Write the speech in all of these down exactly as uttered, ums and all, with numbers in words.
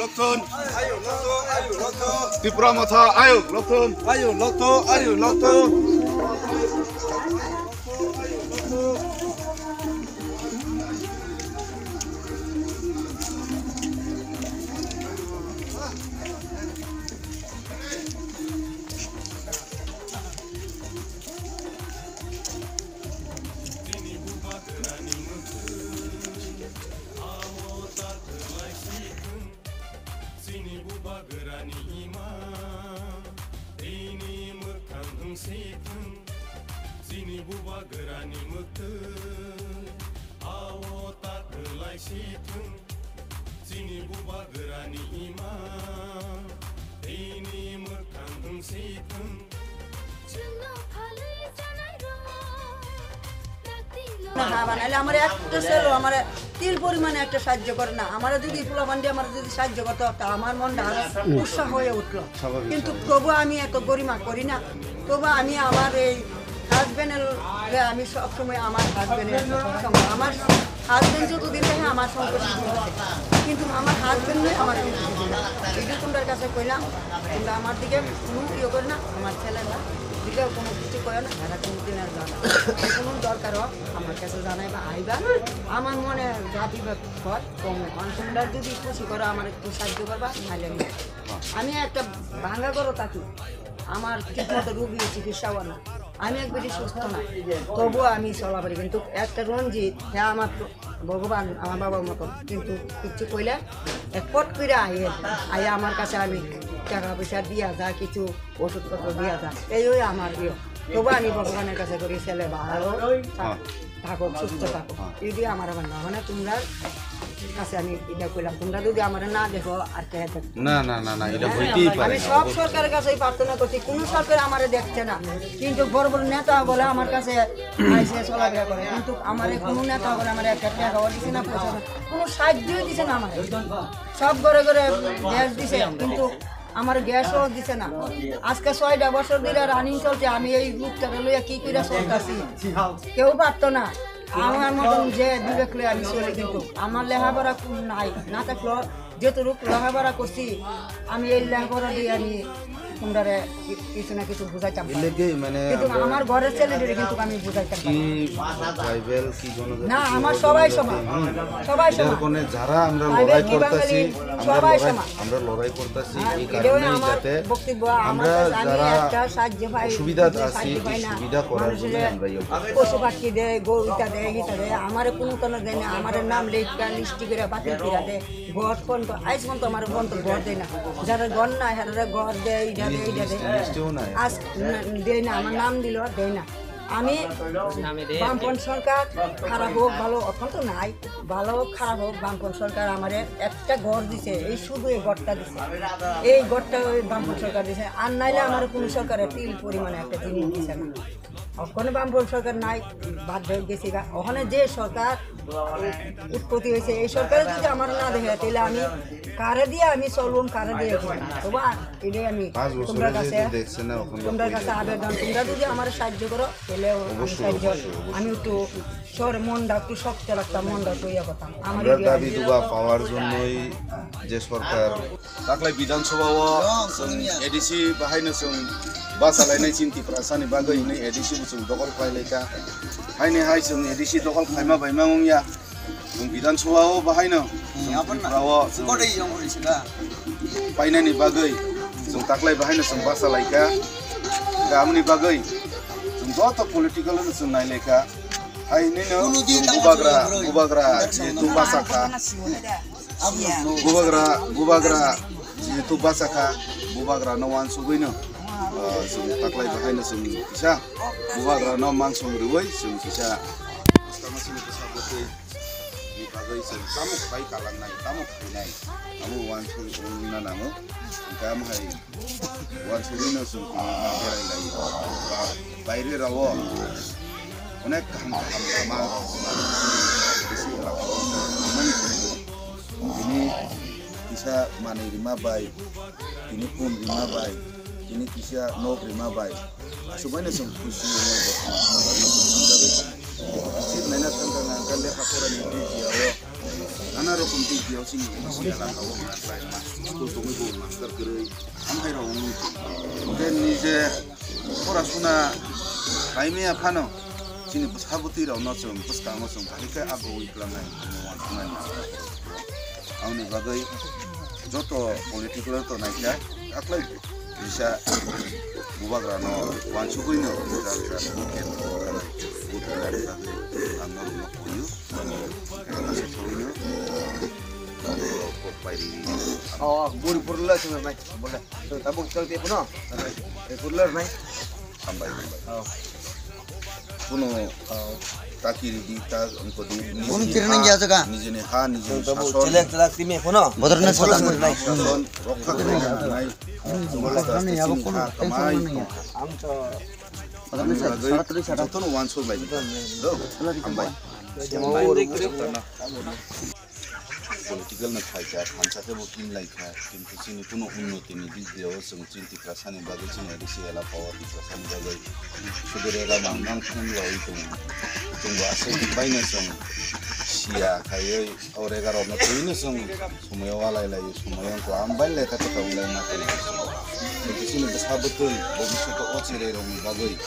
Loktun. Tipra Motha ayuk loktun. Ayuk lokto, ayuk lokto. Chini bubagrani ima, tini mwkhang wng si thung. Chini bubagrani mwktwi, ao ta kwlai si thung. Chini bubagrani ima, tini mwkhang wng si thung. না, হ্যাঁ, বানাইলে আমার একটা ছেলে আমার তিল পরিমাণে একটা সাহায্য করে না। আমার যদি পোলাপান দিয়ে আমার যদি সাহায্য করতো, তা আমার মনটা আরো উৎসাহ হয়ে উঠলো। স্বাভাবিক, কিন্তু স্বাভাবিক। তবু আমি এত গরিমা করি না। তবু আমি আমার এই হাজবেন্ডের, আমি সবসময় আমার হাজবেন্ডের সঙ্গে, আমার হাজবেন্ড যতদিন থাকে আমার সম্পর্ক ঠিক আছে, কিন্তু আমার হাজবেন্ড নয় আমার সম্পর্ক ঠিক আছে। এই যে তোমরা কাছে কইলাম, তোমরা আমার দিকে কোনো ইয়ে করে না, আমার ছেলে না দিকে কোনো কিছু করে না, তারা কোনো দিন আর জানা কোনো দরকার হোক আমার কাছে জানাই বা আইবা। আমার মনে জাতি বা কর কম, তোমরা যদি খুশি করো আমার একটু সাহায্য করবা, তাহলে আমি, আমি একটা ভাঙা ঘরও থাকি, আমার ঠিক মতো রুগী চিকিৎসাও না, আমি একবারই সুস্থ না, তবুও আমি চলাফেরি। কিন্তু একটা রঞ্জিত, হ্যাঁ আমার তো ভগবান, আমার বাবার মতো, কিন্তু কিচ্ছু কইলে এক পট করে আইয়ে, আইয়া আমার কাছে আমি টাকা পয়সা দিয়া যা, কিছু ওষুধপত্র দিয়া যা, এই ওই আমার ইয়ে। তবু আমি ভগবানের কাছে করি, ছেলে ভালো থাক-, হ্যাঁ। থাকুক, সুস্থ থাকুক। হ্যাঁ। এই দিয়ে আমার আমার না, মানে তোমরা কাছে আমি এটা কইলাম, তোমরা যদি আমার না দেখো, আর কে দেখো? না, না, না, না, এটা হইতেই পারে আমি না, সব অবশ্যই। সরকারের কাছেই প্রার্থনা করছি, কোনো সরকার আমারে দেখছে না, কিন্তু বড় বড় নেতা বলে আমার কাছে আইসে চলাফেরা করে, কিন্তু আমারে কোনো নেতা বলে আমার একটা টাকাও দিছে না, পয়সা না, কোনো সাহায্যই দিছে না আমারে। সব ঘরে ঘরে গ্যাস দিছে, কিন্তু আমার গ্যাসও দিছে না। আজকে ছয়টা বছর ধরে রানিং চলছে, আমি এই লোকটাকে লইয়া কি করে চলতেছি, কেউ পারতো না। আমার মতন যে বিবেক লইয়া আমি চলি, কিন্তু আমার লেখাপড়া নাই, না থাকলো যেটুকু লেখাপড়া করছি, আমি এই লেখাপড়া দিয়ে আমি তোমরারে কি-, কিছু না কিছু বুঝাইতাম পারি। এর লাগি মানে কিন্তু আমরা আমার ঘরের ছেলেদের কিন্তু আমি বুঝাইতাম পারি। কি ট্রাইবাল, কি জনজাতি, না, কি আমার সবাই জনজাতি, সমান। হুম। সবাই এটার সমান। কারণে যারা আমরা ট্রাইবাল লড়াই কি করতেছি, বাঙালি, আমরা সবাই লড়াই, সমান। আমরা লড়াই করতেছি হ্যাঁ, এই এটাই কারণে আমার যাতে বক্তব্য, আমার আমরা কাছে আমি যারা একটা সাহায্য পাই, অসুবিধাত যে আছি, সাহায্য এই পাই না। সুবিধা করার মানুষের জন্য আমরা ইয়ে করতেছি। পশু পাখি দেয়, গরু ইটা দেয়, ইটা দেয়, আমার কোনো কোনো দেয় না, আমার নাম লেখা লিস্টি করে বাতিল করে দেয়। ঘর ফোন তো, আইস ফোন তো আমার ফোন তো ঘর দেয় না। যারা ঘর নাই, তারা ঘর দেয়, ইটা দেয়, ইটা দেয়। লিস্ট, লিস্টেও নাই। আজ না, দেয় না, আমার নাম দিল, দেয় না। আমি বামপন সরকার খারাপ হোক, ভালো, অখন তো নাই, ভালো হোক, খারাপ হোক, বামপন সরকার আমারে একটা ঘর দিছে, এই শুধু এই ঘরটা দিছে, এই ঘরটা ওই বামপন সরকার দিছে, আর নাইলে আমার কোনো সরকারের তিল পরিমাণে একটা জিনিস দিছে না। ওখানে বামপন সরকার নাই, বাধ্য হয়ে গেছি গা। ওখানে যে সরকার উৎপত্তি হয়েছে, এই সরকারে যদি আমার না দেখে, তাহলে আমি কারে দিয়ে আমি চলবো, কারে দিয়ে চলবো? তবু আ-, এটাই আমি পাঁচ বছরে তোমরা কাছে, যেহেতু দেখছে না, ওখানে তোমরা কাছে আবেদন, তোমরা যদি আমার সাহায্য করো, তাহলে আমি অবশ্যই, সাহায্য, অবশ্যই, অবশ্যই, আমি একটু অবশ্যই। শহরে মনটা একটু শক্ত রাখতাম, মনটা একটু ইয়ে করতাম। আমার আমরা এটাই দাবি দাবা পাওয়ার জন্যই যে সরকার Taklai Bidhan Sabha o chwng A D C bahaino chwng basa lainai chini Tiprasani bagwi hinwi A D C bo chwng dokol khlai laikha. Haini hai chwng A D C dokol khlaima bai ma wngya. Chwng Bidhan Sabha o bahaino chwng Tripura o chwng painani bagwi chwng taklai bahaino chwng basa laikha. Hwnkhe aboni bagwi chwng joto political no chwng nai laikha. Hai hinwi no chwng bubagra, bubagra jehetu basa kha. Bubagra, bubagra, jehetu basa kha, bubagra no uansugwi no, ah, chwng taklai bahaino chwng kisa bubagra no mansong rwui chwng kisa, tamo chini kisa bwtwi ni bagwi chwng tamo khlai kalangnai, tamo khainai, amo uansugwi wngna nango. Hwnkhe amo hai Uansugwino chwng tini ma berai lai. Ba-, baire rao onek kaham kaham lama bisi lama. Tini kisa manwi rima bai, tini phone rima bai, tini kisa nok rima bai. Aswk baino chwng khusi wngo. Chip naina thang thang ang kha lekha porani bridge ya o. Nana rokom tei biya chini elaka o master, school tongwi bo master kwrwi, ang hai rok wngwi tong. Hwnkhe nije pora suna khaimaya phano chini bwsa bwtwi rokno chwng bwskango chwng bahai khe abo wi klangnai, uansuknai. Aboni bagwi joto political to naikha, aklai bisa bubagrano uansugwino jang jang vote khe vote khe ang norokno kuyu. Oh, buri purla sung nai, bola. So, tabuk chal te puno. Te purla nai. Hambai, hambai. Oh. Kuno, oh, takiri di, ta, ungko di, nijini kiri nang ha, ya jaga. Nijini ha, nijini sason. Chelek, chelek, timi puno. Bodor na sason. Sason, rokha kiri nang nai. Bodor na sason, ya, kuno. Kamai. Ang to. Bodor na sason, sarat tuli sarat. Jotono uansuk lai. Do, hambai. Political no phaikha, thansa khe bo himlaikha, kintu chini kuno unnoti ni dik diya o chwng chini Tiprasani bagwi chini A D C elaka o Tiprasani bagwi sudu rega mang mang thang lai tongo. Chwng bo aswk baino chwng siya khaiwi o rega rok no twi no chwng somoi o walai lai, somoi o wngkha, ang bai lai kha tongwi lai ma tongwi. Kintu chini bwsa bwtwi bobishoto o cherwi rok ni bagwi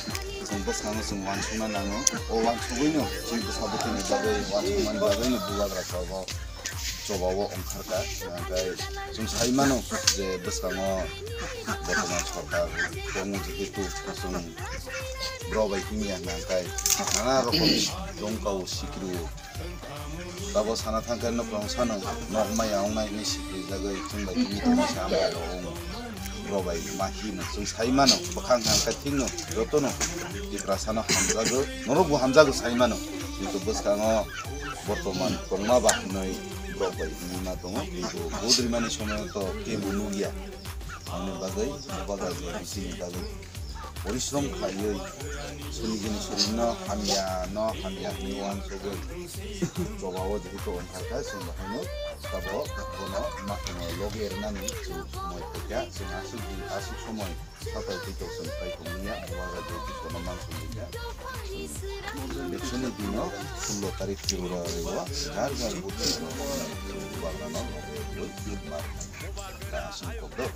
Chwng bwskango chwng uansukna nango. O uansugwino chini bwsa bwtwini bagwi, uansukmani bagwino bubagra choba, chobao ongkharkha. Hwnkhe chwng sai mano je bwskango bortoman sorkar tongo, jehetu chwng borok bai himya hwnkhe nana rokomni tongkao sikiro. Tabuk sana thangkhe nokhrong sano nok maya wngnai hinwi sikrijagwi chwng bai tini tini sa maya rok wng. Borok bai ma hino chwng sai mano bwkhak hwnkhe thikno jotono Tiprasano hamjago, norokbo hamjago sai mano. Kintu bwskango bortoman tongma ba hinwi borok bai himwi ma tongo, kintu budrimani somoyo to kebo nukya. Aboni bagwi bubagra je bisini bagwi porishrom khlaiwi suri jini surino hamya no hamya hinwi uansugwi chobao jehetu ongkharkha, chwng bahaino sabo bono ma-, logi rwnani chwng somoi phaikha, chwng aswk di, aswk somoi sapai twi tok chwng phai tongmani ya, bubagra je bisono mang tongmani ya. Election ni dino sullo tarik February o jar jar vote rwna bubagrano logi rwwi ma rwnai. Aswk kokdo.